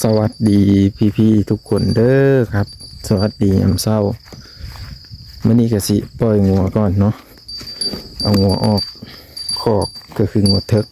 ສະຫວັດດີພີ່ໆທຸກຄົນເດີຄັບ ສະຫວັດດີຍາມເຊົ້າ. ມື້ນີ້ກະຊິປ່ອຍງົວກ່ອນເນາະ ເອົາງົວອອກຄອກ ກະຄືງົວເຖິກ.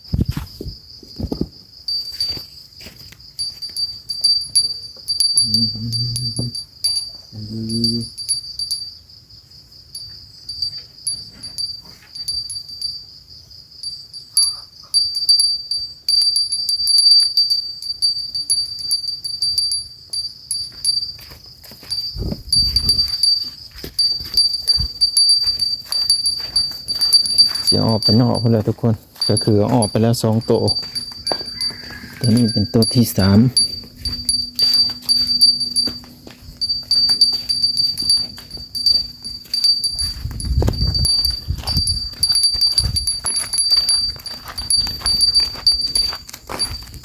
ຊິອອກໄປນອກພຸ້ນແຫຼະທຸກຄົນ. ກະຄືອອກໄປແລ້ວສອງໂຕ ໂຕນີ້ເປັນໂຕທີສາມ.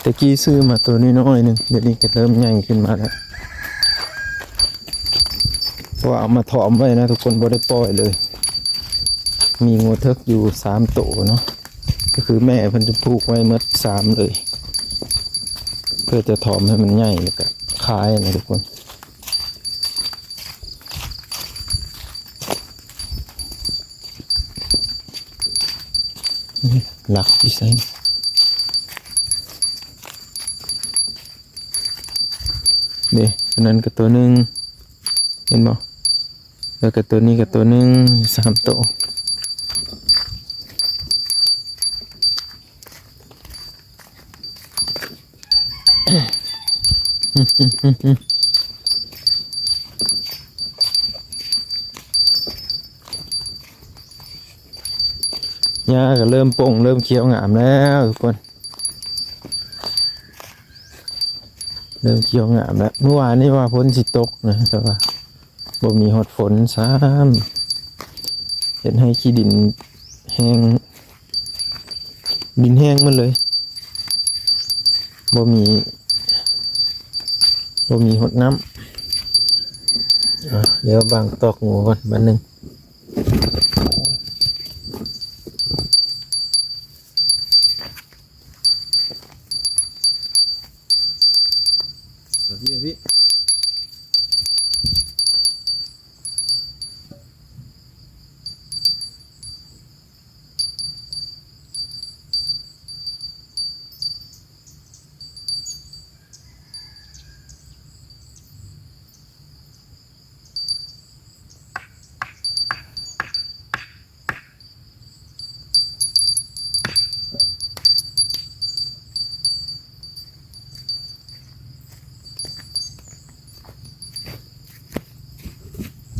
ແຕ່ກີ້ຊື້ມາໂຕນ້ອຍໆໜຶ່ງ ດຽວນີ້ກະເລີ່ມໃຫຍ່ຂຶ້ນມາແລ້ວ ເພາະວ່າເອົາມາຖອມໄວ້ນະທຸກຄົນ ບໍ່ໄດ້ປ່ອຍເລີຍ. ມີງົວເຖິກຢູ່ສາມໂຕເນາະ ກະຄືແມ່ເພິ່ນຈະຜູກໄວ້ໝົດສາມເລີຍ ເພື່ອຈະຖອມໃຫ້ມັນໃຫຍ່ ແລ້ວກະຂາຍນະທຸກຄົນ. ຫຼັກຢູ່ໃສ? ເດ້ ອັນນັ້ນກະໂຕໜຶ່ງ ເຫັນບໍ່? ແລ້ວກະໂຕນີ້ກະໂຕໜຶ່ງ ສາມໂຕ. ຫຍ້າກະເລີ່ມປົ່ງ ເລີ່ມຂຽວງາມແລ້ວທຸກຄົນ ເລີ່ມຂຽວງາມແລ້ວ. ມື້ວານນີ້ວ່າຝົນຊິຕົກນະ ແຕ່ວ່າ ບໍ່ມີຮອດຝົນຊ້ຳ ເຮັດໃຫ້ຂີ້ດິນແຫ້ງ ດິນແຫ້ງໝົດເລີຍ ບໍ່ມີ ບໍ່ມີຮອດນ້ຳ. ອ່າ ດຽວບາງຕອກງົວກ່ອນບາດໜຶ່ງ.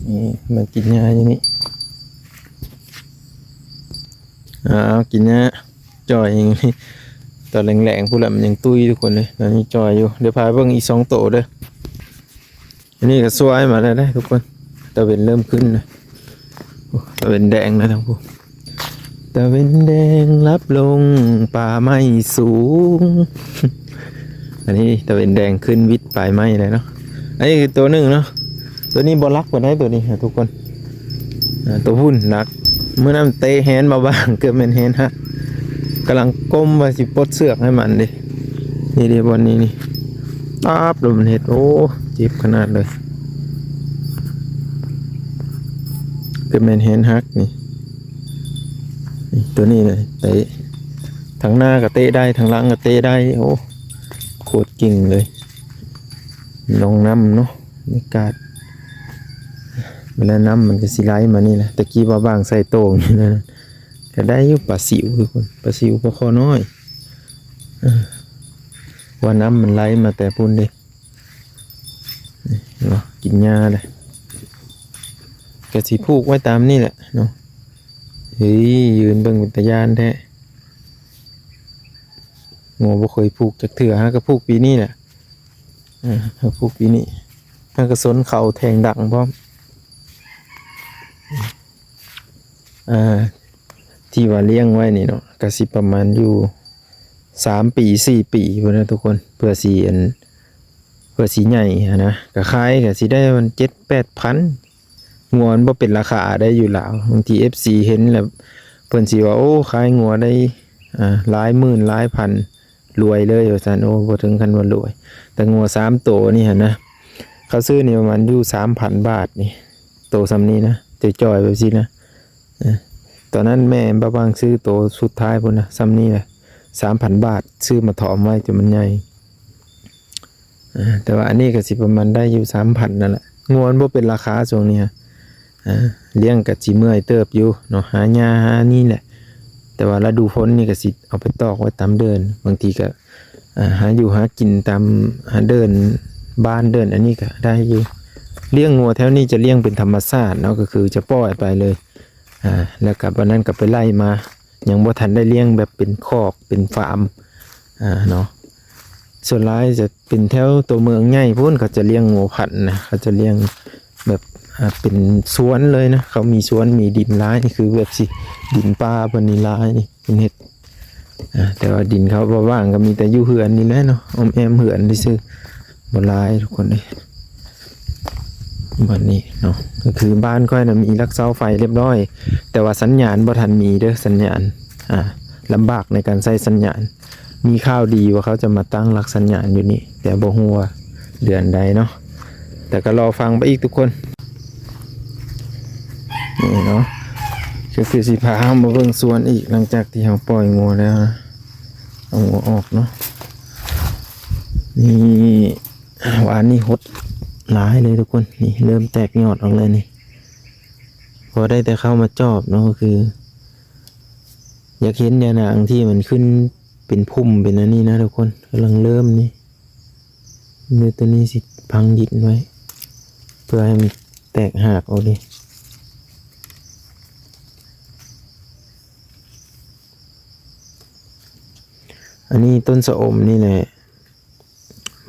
ນີ້ ມາກິນຫຍ້າຢູ່ນີ້ ອ້າວ ກິນຫຍ້າຈ່ອຍ. ຕອນແລງໆພຸ້ນລະ ມັນຍັງຕຸ້ຍທຸກຄົນເລີຍ ຕອນນີ້ຈ່ອຍຢູ່. ດຽວພາເບິ່ງອີກສອງໂຕເດີ. ອັນນີ້ກະສວຍມາແລ້ວເດ້ທຸກຄົນ ຕາເວັນເລີ່ມຂຶ້ນນະ ໂອ້ ຕາເວັນແດງນະທັງຜູ້ ຕາເວັນແດງລັບລົງປ່າໄມ້ສູງ. ອັນນີ້ຕາເວັນແດງຂຶ້ນວິດປາຍໄມ້ແລ້ວເນາະ. ອັນນີ້ຄືໂຕໜຶ່ງເນາະ ໂຕນີ້ບໍ່ຫຼັກປານໃດ ໂຕນີ້ນະທຸກຄົນ. ອ່າ ໂຕພຸ້ນໜັກ ມື້ນັ້ນເຕະແຮນມາບາງ ເກືອບແມ່ນແຮນຫັກ ກຳລັງກົ້ມວ່າຊິປົດເຊືອກໃຫ້ມັນເດ້. ນີ້ເດ້ບ່ອນນີ້ນີ້ ຕາບ ແລ້ວມັນເຮັດ ໂອ້ ເຈັບຂະໜາດເລີຍ ເກືອບແມ່ນແຮນຫັກນີ້. ນີ້ ໂຕນີ້ເລີຍ ເຕະ ທາງໜ້າກະເຕະໄດ້ ທາງຫຼັງກະເຕະໄດ້ ໂອ້ ໂຄດເກັ່ງເລີຍ. ໜອງນ້ຳເນາະ ບັນຍາກາດ ເວລານ້ຳມັນກະຊິໄຫຼມານີ້ແຫຼະ. ແຕ່ກີ້ວ່າບາງໃສ່ໂຕ່ງນີ້ນະ ກະໄດ້ຢູ່ ປາຊິວຄືຄົນ ປາຊິວ ປາຄໍນ້ອຍ ເອີ ວ່ານ້ຳມັນໄຫຼມາແຕ່ພຸ້ນເດ້. ນີ້ເນາະ ກິນຫຍ້າເດ້ ກະຊິຜູກໄວ້ຕາມນີ້ແຫຼະເນາະ. ເຮີ້ຍ ຢືນເບິ່ງເປັນຕາຢ້ານແທ້ ງົວບໍ່ເຄີຍຜູກຈັກເທື່ອ ຫາກະຜູກປີນີ້ແຫຼະ. ເອີ ຜູກປີນີ້ ມັນກະຊົນເຂົ້າແທງດັງພ້ອມ. ອ່າ ທີ່ວ່າລ້ຽງໄວ້ນີ້ເນາະ ກະຊິປະມານຢູ່ສາມປີ ສີ່ປີພຸ້ນນະທຸກຄົນ ເພື່ອຊິ ອັນ ເພື່ອຊິໃຫຍ່ຫັ້ນນະ ກະຂາຍກະຊິໄດ້ປະມານເຈັດແປດພັນ. ງົວມັນບໍ່ເປັນລາຄາໄດ້ຢູ່ລາວ ບາງທີເອັຟຊີເຫັນແລ້ວ ເພິ່ນຊິວ່າ ໂອ້ ຂາຍງົວໄດ້ ອ່າ ຫຼາຍໝື່ນຫຼາຍພັນ ລວຍເລີຍວ່າຊັ້ນ. ໂອ້ ບໍ່ເຖິງຂັ້ນວ່າລວຍ ແຕ່ງົວສາມໂຕນີ້ຫັ້ນນະ ເຂົາຊື້ນີ້ປະມານຢູ່ສາມພັນບາດນີ້ ໂຕສ່ຳນີ້ນະ ຈ່ອຍໆແບບຊີ້ນະ. ເອີ ຕອນນັ້ນແມ່ບ່າວບາງຊື້ໂຕສຸດທ້າຍພຸ້ນນະ ສ່ຳນີ້ແຫຼະ ສາມພັນບາດ ຊື້ມາຖອມໄວ້ຈົນມັນໃຫຍ່. ເອີ ແຕ່ວ່າອັນນີ້ກໍຊິປະມານໄດ້ຢູ່ສາມພັນນັ້ນແຫຼະ. ງົວມັນບໍ່ເປັນລາຄາຊ່ວງນີ້ ອ່າ ລ້ຽງກໍຊິເມື່ອຍເຕີບຢູ່ເນາະ ຫາຫຍ້າຫານີ້ແຫຼະ. ແຕ່ວ່າລະດູຝົນນີ້ກໍຊິເອົາໄປຕອກໄວ້ຕາມເດີ່ນ ບາງທີກໍ ອ່າ ຫາຢູ່ຫາກິນຕາມ ອ່າ ເດີ່ນບ້ານເດີ່ນອັນນີ້ກໍໄດ້ຢູ່. ລ້ຽງງົວແຖວນີ້ຈະລ້ຽງເປັນທຳມະຊາດເນາະ ກໍຄືຈະປ່ອຍໄປເລີຍ. ອ່າ ແລ້ວກໍບາດນັ້ນກໍໄປໄລ່ມາ ຍັງບໍ່ທັນໄດ້ລ້ຽງແບບເປັນຄອກເປັນຟາມ ອ່າ ເນາະ. ສ່ວນຫຼາຍຈະເປັນແຖວຕົວເມືອງໃຫຍ່ພຸ້ນ ເຂົາຈະລ້ຽງງົວພັນນະ ເຂົາຈະລ້ຽງແບບ ອ່າ ເປັນສວນເລີຍນະ ເຂົາມີສວນມີດິນຫຼາຍ ຄືແບບຊິດິນປ່າເພິ່ນນີ້ຫຼາຍນີ້ ເພິ່ນເຮັດ ອ່າ ແຕ່ວ່າດິນເຂົາບໍ່ວ່າງ ກໍມີແຕ່ຢູ່ເຮືອນນີ້ແຫຼະເນາະ ອ້ອມແອ້ມເຮືອນຊື່ໆ ບໍ່ຫຼາຍທຸກຄົນເອີຍ. ບັດນີ້ເນາະ ກໍຄືບ້ານຂ້ອຍນະມີຫຼັກເສົາໄຟຮຽບຮ້ອຍ ແຕ່ວ່າສັນຍານບໍ່ທັນມີເດີ ສັນຍານ ອ່າ ລຳບາກໃນການໃຊ້ສັນຍານ. ມີຂ່າວດີວ່າເຂົາຈະມາຕັ້ງຫຼັກສັນຍານຢູ່ນີ້ ແຕ່ບໍ່ຮູ້ວ່າເດືອນໃດເນາະ ແຕ່ກໍລໍຟັງໄປອີກທຸກຄົນ. ນີ້ເນາະ ກໍຄືຊິພາເຮົາມາເບິ່ງສວນອີກ ຫຼັງຈາກທີ່ເຮົາປ່ອຍງົວແລ້ວນະ ເອົາງົວອອກເນາະ. ນີ້ ວານນີ້ຫົດຫຼາຍເລີຍທຸກຄົນ ນີ້ເລີ່ມແຕກຍອດອອກແລ້ວນີ້ ພໍໄດ້ແຕ່ເຂົ້າມາຈອບເນາະ ກໍຄື ຢາກເຫັນຍານາງທີ່ມັນຂຶ້ນເປັນພຸ່ມເປັນອັນນີ້ນະທຸກຄົນ ກຳລັງເລີ່ມນີ້. ເນີ ໂຕນີ້ຊິຝັງດິນໄວ້ ເພື່ອໃຫ້ມັນແຕກຮາກອອກເດ້. ອັນນີ້ຕົ້ນຊະອົມນີ້ແຫຼະ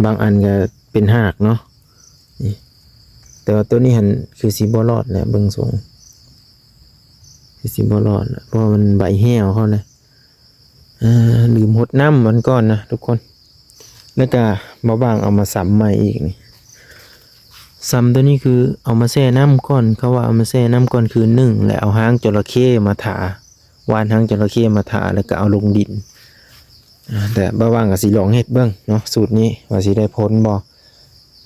ບາງອັນກໍເປັນຮາກເນາະ ນີ້ ແຕ່ວ່າໂຕນີ້ຫັ້ນຄືຊິບໍ່ລອດແຫຼະ ເບິ່ງຊົງຄືຊິບໍ່ລອດແຫຼະ ເພາະວ່າມັນໃບແຫ້ວເຂົານະ. ອ່າ ລືມຫົດນ້ຳມັນກ່ອນນະທຸກຄົນ ແລ້ວກະບ່າວບາງເອົາມາຊຳໃໝ່ອີກນີ້. ຊຳໂຕນີ້ຄືເອົາມາແຊ່ນ້ຳກ່ອນ ເຂົາວ່າເອົາມາແຊ່ນ້ຳກ່ອນຄືນໜຶ່ງ ແລ້ວເອົາຮາງຈໍລະເຂ້ມາທາ ຫວ່ານຮາງຈໍລະເຂ້ມາທາ ແລ້ວກະເອົາລົງດິນ. ອ່າ ແຕ່ບ່າວບາງກໍຊິລອງເຮັດເບິ່ງເນາະ ສູດນີ້ວ່າຊິໄດ້ຜົນບໍ່.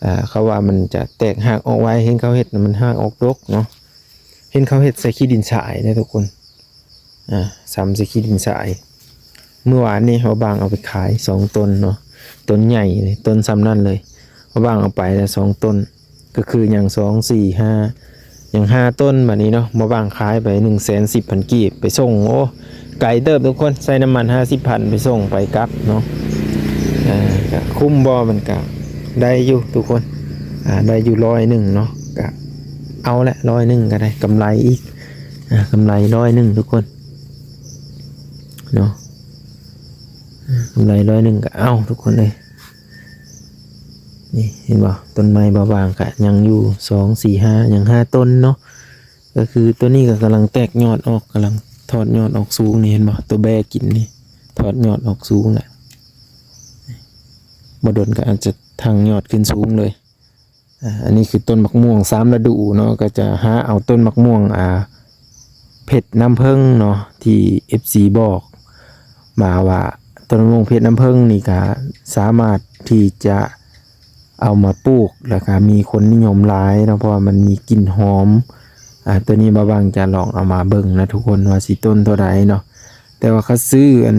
ອ່າ ເຂົາວ່າມັນຈະແຕກຮາກອອກໄວ ເຫັນເຂົາເຮັດນະ ມັນຮາກອອກດົກເນາະ ເຫັນເຂົາເຮັດໃສ່ຂີ້ດິນຊາຍເດ້ທຸກຄົນ. ອ່າ ຊຳໃສ່ຂີ້ດິນຊາຍ ມື້ວານນີ້ບ່າວບາງເອົາໄປຂາຍສອງຕົ້ນເນາະ ຕົ້ນໃຫຍ່ເລີຍ ຕົ້ນຊ່ຳນັ້ນເລີຍ ບ່າວບາງເອົາໄປແລ້ວສອງຕົ້ນ ກໍຄືຫຍັງ ສອງ ສີ່ ຫ້າ ຫຍັງ ຫ້າຕົ້ນ. ບາດນີ້ເນາະ ບ່າວບາງຂາຍໄປໜຶ່ງແສນສິບພັນກີບ ໄປສົ່ງ ໂອ້ ໄກເຕີບທຸກຄົນ ໃຊ້ນ້ຳມັນຫ້າສິບພັນ ໄປສົ່ງໄປກັບເນາະ. ອ່າ ກະຄຸ້ມບໍ່? ມັນກະໄດ້ຢູ່ທຸກຄົນ ອ່າ ໄດ້ຢູ່ຮ້ອຍໜຶ່ງເນາະ ກະເອົາແຫຼະ ຮ້ອຍໜຶ່ງກໍໄດ້ ກຳໄລອີກ ອ່າ ກຳໄລຮ້ອຍໜຶ່ງທຸກຄົນເນາະ ອ່າ ກຳໄລຮ້ອຍໜຶ່ງກໍເອົາທຸກຄົນເອີຍ. ນີ້ເຫັນບໍ່? ຕົ້ນໄມ້ບ່າວບາງກະຍັງຢູ່ ສອງ ສີ່ ຫ້າ ຍັງຫ້າຕົ້ນເນາະ. ກໍຄືໂຕນີ້ກໍກຳລັງແຕກຍອດອອກ ກຳລັງຖອດຍອດອອກສູງນີ້ ເຫັນບໍ່? ໂຕແບກິນນີ້ຖອດຍອດອອກສູງແຫຼະ ບໍ່ດົນກໍອາດຈະທັ່ງຍອດຂຶ້ນສູງເລີຍ. ອ່າ ອັນນີ້ຄືຕົ້ນໝາກມ່ວງສາມລະດູເນາະ ກໍຈະຫາເອົາຕົ້ນໝາກມ່ວງ ອ່າ ເພັດນ້ຳເຜິ້ງເນາະ ທີ່ເອັຟຊີບອກມາວ່າ ຕົ້ນໝາກມ່ວງເພັດນ້ຳເຜິ້ງນີ້ກໍສາມາດທີ່ຈະເອົາມາປູກ ແລ້ວກໍມີຄົນນິຍົມຫຼາຍເນາະ ເພາະວ່າມັນມີກິ່ນຫອມ. ອ່າ ໂຕນີ້ບ່າວບາງຈະລອງເອົາມາເບິ່ງນະທຸກຄົນ ວ່າຊິຕົ້ນເທົ່າໃດເນາະ ແຕ່ວ່າເຂົາຊື້ອັນ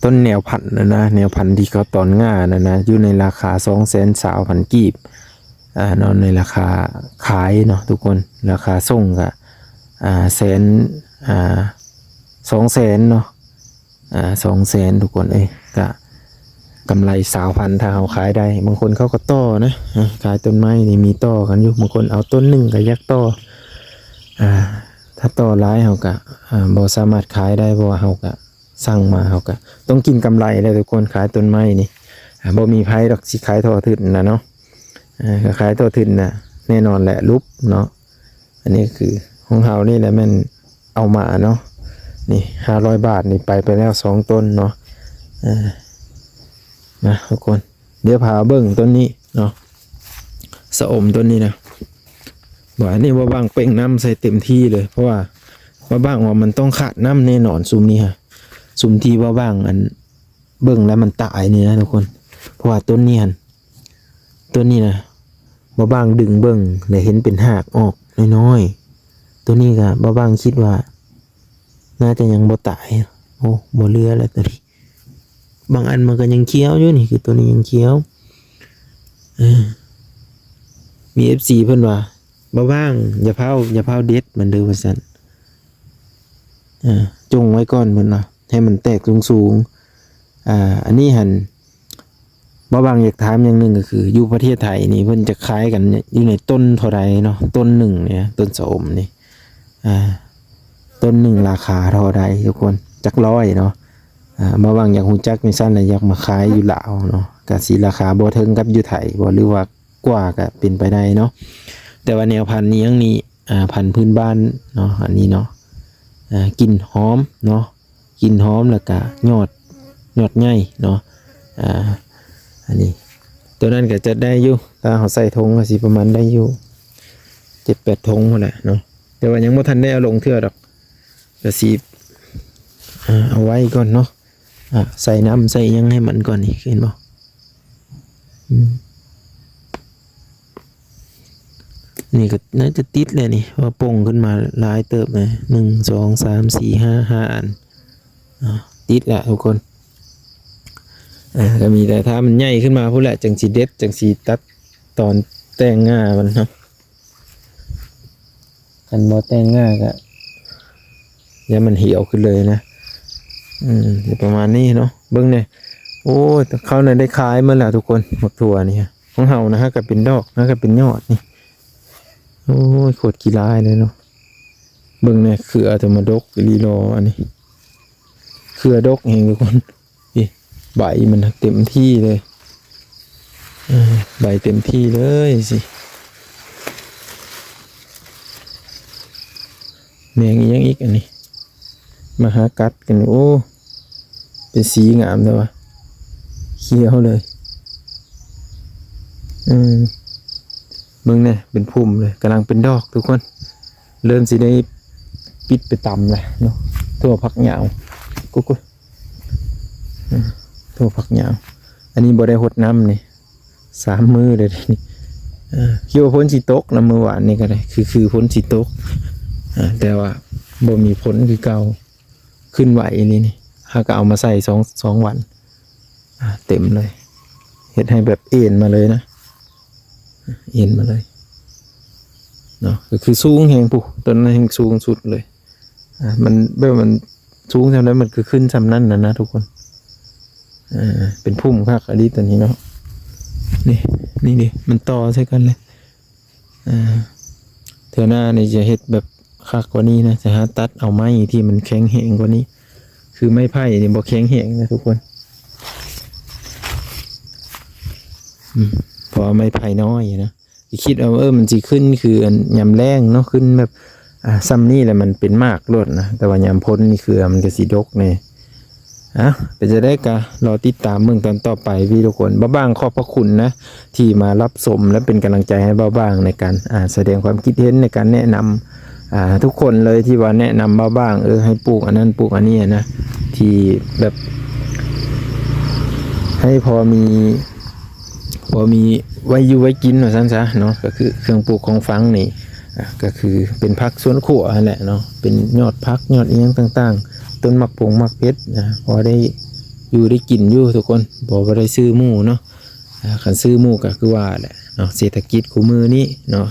ຕົ້ນແນວພັນນັ້ນນະ ແນວພັນທີ່ເຂົາຕອນງ່ານັ້ນນະ ຢູ່ໃນລາຄາສອງແສນຊາວພັນກີບ ອ່າ ເນາະ ໃນລາຄາຂາຍເນາະທຸກຄົນ. ລາຄາສົ່ງກະ ອ່າ ແສນ ອ່າ ສອງແສນເນາະ ອ່າ ສອງແສນ ທຸກຄົນເອີຍ ກະກຳໄລຊາວພັນ ຖ້າເຮົາຂາຍໄດ້. ບາງຄົນເຂົາກໍຕໍ່ນະ ອ່າ ຂາຍຕົ້ນໄມ້ນີ້ມີຕໍ່ກັນຢູ່ ບາງຄົນເອົາຕົ້ນໜຶ່ງກໍຢາກຕໍ່ ອ່າ ຖ້າຕໍ່ຫຼາຍເຮົາກະ ອ່າ ບໍ່ສາມາດຂາຍໄດ້ ເພາະວ່າເຮົາກະ ສັ່ງມາເຮົາກະຕ້ອງກິນກຳໄລແຫຼະທຸກຄົນ ຂາຍຕົ້ນໄມ້ນີ້ ອ່າ ບໍ່ມີໃຜດອກຊິຂາຍທໍ່ທຶນນະເນາະ ອ່າ ກໍຂາຍທໍ່ທຶນນະ ແນ່ນອນແຫຼະ ຫຼຸບເນາະ. ອັນນີ້ຄືຂອງເຮົານີ້ແຫຼະ ແມ່ນເອົາມາເນາະ ນີ້ຫ້າຮ້ອຍບາດນີ້ ໄປ ໄປແລ້ວສອງຕົ້ນເນາະ. ອ່າ ນະທຸກຄົນ ດຽວພາເບິ່ງຕົ້ນນີ້ເນາະ ຊະອົມຕົ້ນນີ້ນະ ວ່າອັນນີ້ບ່າວບາງເປັ່ງນ້ຳໃສ່ເຕັມທີ່ເລີຍ ເພາະວ່າບ່າວບາງວ່າມັນຕ້ອງຂາດນ້ຳແນ່ນອນ ຊຸມນີ້ຫະ ຊຸມທີ່ບ່າວບາງອັນ ເບິ່ງແລ້ວມັນຕາຍນີ້ນະທຸກຄົນ. ເພາະວ່າຕົ້ນນີ້ຫັ້ນ ຕົ້ນນີ້ນະ ບ່າວບ່າງດຶງເບິ່ງແລ້ວເຫັນເປັນຮາກອອກນ້ອຍໆ. ໂຕນີ້ກະບ່າວບ່າງຄິດວ່າໜ້າຈະຍັງບໍ່ຕາຍ. ໂອ້ ບໍ່ເຫຼືອແລ້ວໂຕນີ້. ບາງອັນມັນກະຍັງຂຽວຢູ່ນີ້ ຄືໂຕນີ້ຍັງຂຽວ. ເອີ ມີເອັຟຊີເພິ່ນວ່າ ບ່າວບ່າງ ຢ່າຟ້າວ ຢ່າຟ້າວເດັດມັນເດີ ວ່າຊັ້ນ. ເອີ ຈົ່ງໄວ້ກ່ອນເພິ່ນວ່າ ໃຫ້ມັນແຕກສູງໆ. ອ່າ ອັນນີ້ຫັ້ນ ບ່າວບ່າງຢາກຖາມຢ່າງໜຶ່ງ ກໍຄືຢູ່ປະເທດໄທນີ້ ເພິ່ນຈະຂາຍກັນຢູ່ໃນຕົ້ນເທົ່າໃດເນາະ? ຕົ້ນໜຶ່ງນີ້ ຕົ້ນຊະອົມນີ້ ອ່າ ຕົ້ນໜຶ່ງລາຄາເທົ່າໃດທຸກຄົນ? ຈັກຮ້ອຍເນາະ? ອ່າ ບ່າວບ່າງຢາກຮູ້ຈັກຈັ່ງຊັ້ນ ແລະ ຢາກມາຂາຍຢູ່ລາວເນາະ ກະຊິລາຄາບໍ່ເຖິງກັບຢູ່ໄທບໍ່ ຫຼືວ່າກວ່າກະເປັນໄປໄດ້ເນາະ. ແຕ່ວ່າແນວພັນອີ່ຫຍັງນີ້ ອ່າ ພັນພື້ນບ້ານເນາະ ອັນນີ້ເນາະ ອ່າ ກິ່ນຫອມເນາະ ກິ່ນຫອມ ແລ້ວກະຍອດ ຍອດໃຫຍ່ເນາະ. ອ່າ ອັນນີ້ ໂຕນັ້ນກະຈະໄດ້ຢູ່ ຖ້າເຮົາໃສ່ຖົງກະຊິປະມານໄດ້ຢູ່ເຈັດແປດຖົງພຸ້ນແຫຼະເນາະ. ແຕ່ວ່າຍັງບໍ່ທັນໄດ້ເອົາລົງເທື່ອດອກ ກະຊິ ອ່າ ເອົາໄວ້ກ່ອນເນາະ. ອ່າ ໃສ່ນ້ຳໃສ່ຫຍັງໃຫ້ມັນກ່ອນນີ້ ເຫັນບໍ່? ອືມ ນີ້ກໍໜ້າຈະຕິດແລ້ວນີ້ ເພາະວ່າປົ່ງຂຶ້ນມາຫຼາຍເຕີບເລີຍ ໜຶ່ງ ສອງ ສາມ ສີ່ ຫ້າ ຫ້າອັນ. ອ່າ ຕິດແລ້ວທຸກຄົນ. ອ່າ ກໍມີແຕ່ຖ້າມັນໃຫຍ່ຂຶ້ນມາພຸ້ນແຫຼະ ຈັ່ງຊິເດັດ ຈັ່ງຊິຕັດຕອນແຕ່ງງ່າມັນເນາະ. ຄັນບໍ່ແຕ່ງງ່າກໍຢ່າມັນຫ່ຽວຂຶ້ນເລີຍນະ. ອືມ ປະມານນີ້ເນາະ. ເບິ່ງແດ່ ໂອ້ຍ ເຂົານະໄດ້ຂາຍໝົດແລ້ວທຸກຄົນ ໝາກຖົ່ວນີ້. ຂອງເຮົານະ ຫາກະເປັນດອກ ຫາກະເປັນຍອດນີ້. ໂອ້ຍ ໂຄດຂີ້ຮ້າຍເລີຍເນາະ. ເບິ່ງແດ່ ເຄືອໂຕມາດົກອີ່ຫຼີຫຼໍ ອັນນີ້ ເຄືອດົກແຮງທຸກຄົນ. ນີ້ ໃບມັນເຕັມທີ່ເລີຍ ເອີ ໃບເຕັມທີ່ເລີຍຊີ້. ແມງອີ່ຫຍັງອີກອັນນີ້ ມາຫາກັດກັນ. ໂອ້ ເປັນສີງາມແທ້ວະ ຂຽວເລີຍ. ອືມ ເບິ່ງແດ່ ເປັນພຸ່ມເລີຍ ກຳລັງເປັນດອກທຸກຄົນ. ເລີ່ມຊິໄດ້ປິດໄປຕຳແລ້ວເນາະ. ຖົ່ວຝັກຍາວ ກຸ້ຍ ອືມ ຖົ່ວຝັກຍາວ. ອັນນີ້ບໍ່ໄດ້ຫົດນ້ຳນີ້ ສາມມື້ແລ້ວນີ້. ເອີ ຄິດວ່າຝົນຊິຕົກນະ ມື້ວານນີ້ກໍໄດ້ ຄື ຄືຝົນຊິຕົກ. ເອີ ແຕ່ວ່າບໍ່ມີຝົນຄືເກົ່າ. ຂຶ້ນໄວອີ່ຫຼີນີ້ ຫາກະເອົາມາໃສ່ສອງ ສອງວັນ ອ່າ ເຕັມເລີຍ. ເຮັດໃຫ້ແບບເອັນມາເລີຍນະ ເອັນມາເລີຍເນາະ. ກໍຄືສູງແຮງພຸ້ນ ຕົ້ນນັ້ນແຮງສູງສຸດເລີຍ. ອ່າ ມັນແບບມັນສູງສ່ຳໃດ ມັນກໍຂຶ້ນສ່ຳນັ້ນນະ ນະທຸກຄົນ. ເປັນພຸ່ມຄັກອີ່ຫຼີໂຕນີ້ເນາະ. ນີ້ ນີ້ເດ ມັນຕໍ່ໃສ່ກັນເລີຍ. ເທື່ອໜ້ານີ້ຈະເຮັດແບບຄັກກວ່ານີ້ນະ ຈະຫາຕັດເອົາໄມ້ທີ່ມັນແຂງແຮງກວ່ານີ້. ຄືໄມ້ໄຜ່ນີ້ບໍ່ແຂງແຮງນະທຸກຄົນ. ອືມ ເພາະວ່າໄມ້ໄຜ່ນ້ອຍນະ. ຄິດວ່າ ເອີ ມັນຊິຂຶ້ນຄືອັນຍາມແລ້ງເນາະ ຂຶ້ນແບບ ອ່າ ສ່ຳນີ້ແຫຼະ ມັນເປັນໝາກໂລດນະ. ແຕ່ວ່າຍາມຝົນນີ້ເຄືອມັນກໍຊິດົກແດ່. ອ່ະ ເປັນຈັ່ງໃດກໍລໍຕິດຕາມເບິ່ງຕອນຕໍ່ໄປພີ່ທຸກຄົນ. ບ່າວບ່າງຂອບພະຄຸນນະ ທີ່ມາຮັບຊົມ ແລະ ເປັນກຳລັງໃຈໃຫ້ບ່າວບ່າງໃນການ ອ່າ ສະແດງຄວາມຄິດເຫັນ ໃນການແນະນຳ ອ່າ ທຸກຄົນເລີຍທີ່ວ່າແນະນຳບ່າວບ່າງ ເອີ ໃຫ້ປູກອັນນັ້ນປູກອັນນີ້ນະ ທີ່ແບບໃຫ້ພໍມີ ພໍມີໄວ້ຢູ່ໄວ້ກິນວ່າຊັ້ນຊະເນາະ. ກໍຄືເຄື່ອງປູກຂອງຝັງນີ້ ອ່າ ກໍຄືເປັນຜັກສວນຄົວຫັ້ນແຫຼະເນາະ ເປັນຍອດຜັກຍອດອີ່ຫຍັງຕ່າງໆ ຕົ້ນໝາກປົງໝາກເຜັດນະ ພໍໄດ້ຢູ່ໄດ້ກິນຢູ່ທຸກຄົນ. ບໍ່ ບໍ່ໄດ້ຊື້ໝູ່ເນາະ. ອ່າ ຄັນຊື້ໝູ່ກໍຄືວ່າແຫຼະເນາະ ເສດຖະກິດຄູ່ມື້ນີ້ເນາະ.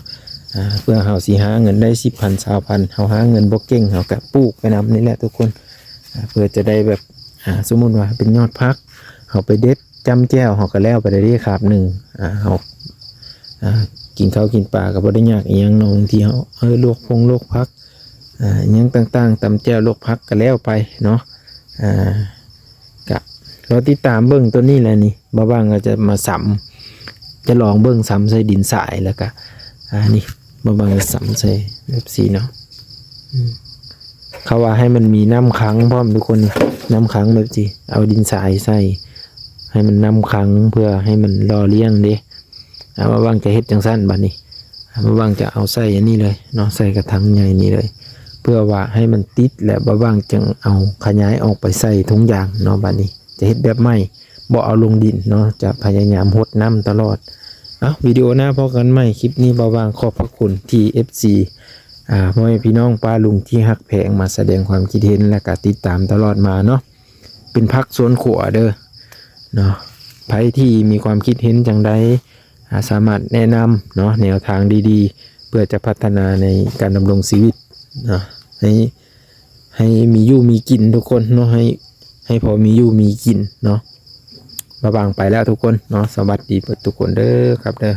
ອ່າ ເພື່ອເຮົາຊິຫາເງິນໄດ້ສິບພັນ ຊາວພັນ ເຮົາຫາເງິນບໍ່ເກັ່ງ ເຮົາກໍປູກໄປນຳນີ້ແຫຼະທຸກຄົນ. ອ່າ ເພື່ອຈະໄດ້ແບບ ອ່າ ສົມມຸດວ່າເປັນຍອດຜັກ ເຮົາໄປເດັດ ຈ້ຳແຈ່ວເຮົາກໍແລ້ວໄປໄດ້ເດ້ ຄາບໜຶ່ງ. ອ່າ ເຮົາ ອ່າ ກິນເຂົ້າກິນປາກໍບໍ່ໄດ້ຍາກອີ່ຫຍັງເນາະ. ບາງທີເຮົາ ເອີ ລວກພົງລວກຜັກ ອ່າ ອີ່ຫຍັງຕ່າງໆ ຕຳແຈ່ວລວກຜັກກໍແລ້ວໄປເນາະ. ອ່າ ກະລໍຕິດຕາມເບິ່ງໂຕນີ້ແຫຼະນີ້ ບ່າວບ່າງກໍຈະມາຊຳ ຈະລອງເບິ່ງຊຳໃສ່ດິນຊາຍ ແລ້ວກະ ອ່າ ນີ້ ບ່າວບ່າງຈະຊຳໃສ່ແບບຊີ້ເນາະ. ອືມ ເຂົາວ່າໃຫ້ມັນມີນ້ຳຂັງພ້ອມທຸກຄົນ ນ້ຳຂັງແບບຊີ້ ເອົາດິນຊາຍໃສ່ ໃຫ້ມັນນ້ຳຂັງ ເພື່ອໃຫ້ມັນຫຼໍ່ລ້ຽງເດ້. ອ່າ ບ່າວບ່າງຈະເຮັດຈັ່ງຊັ້ນບາດນີ້ ອ່າ ບ່າວບ່າງຈະເອົາໃສ່ອັນນີ້ເລີຍເນາະ ໃສ່ກະຖາງໃຫຍ່ນີ້ເລີຍ ເພື່ອວ່າໃຫ້ມັນຕິດ ແລ້ວບ່າວບ່າງຈຶ່ງເອົາຂະຫຍາຍອອກໄປໃສ່ຖົງຢາງເນາະ. ບາດນີ້ ຈະເຮັດແບບໃໝ່ ບໍ່ເອົາລົງດິນເນາະ ຈະພະຍາຍາມຫົດນ້ຳຕະຫຼອດ. ເອົ້າ ວິດີໂອໜ້າພໍ້ກັນໃໝ່. ຄລິບນີ້ບ່າວຫວ່າງຂອບພະຄຸນທີ່ ເອັຟຊີ ອ່າ ພໍ່ແມ່ພີ່ນ້ອງປ້າລຸງທີ່ຮັກແພງ ມາສະແດງຄວາມຄິດເຫັນ ແລະກະຕິດຕາມຕະຫຼອດມາເນາະ. ເປັນຜັກສວນຄົວເດີເນາະ. ໃຜທີ່ມີຄວາມຄິດເຫັນຈັ່ງໃດ ອ່າ ສາມາດແນະນຳເນາະ ແນວທາງດີໆ ເພື່ອຈະພັດທະນາໃນການດຳລົງຊີວິດເນາະ ໃຫ້ ໃຫ້ມີຢູ່ມີກິນທຸກຄົນເນາະ ໃຫ້ ໃຫ້ພໍມີຢູ່ມີກິນເນາະ. ບ່າວຫວ່າງໄປແລ້ວທຸກຄົນເນາະ. ສະຫວັດດີເບິດທຸກຄົນເດີຄັບເດີ.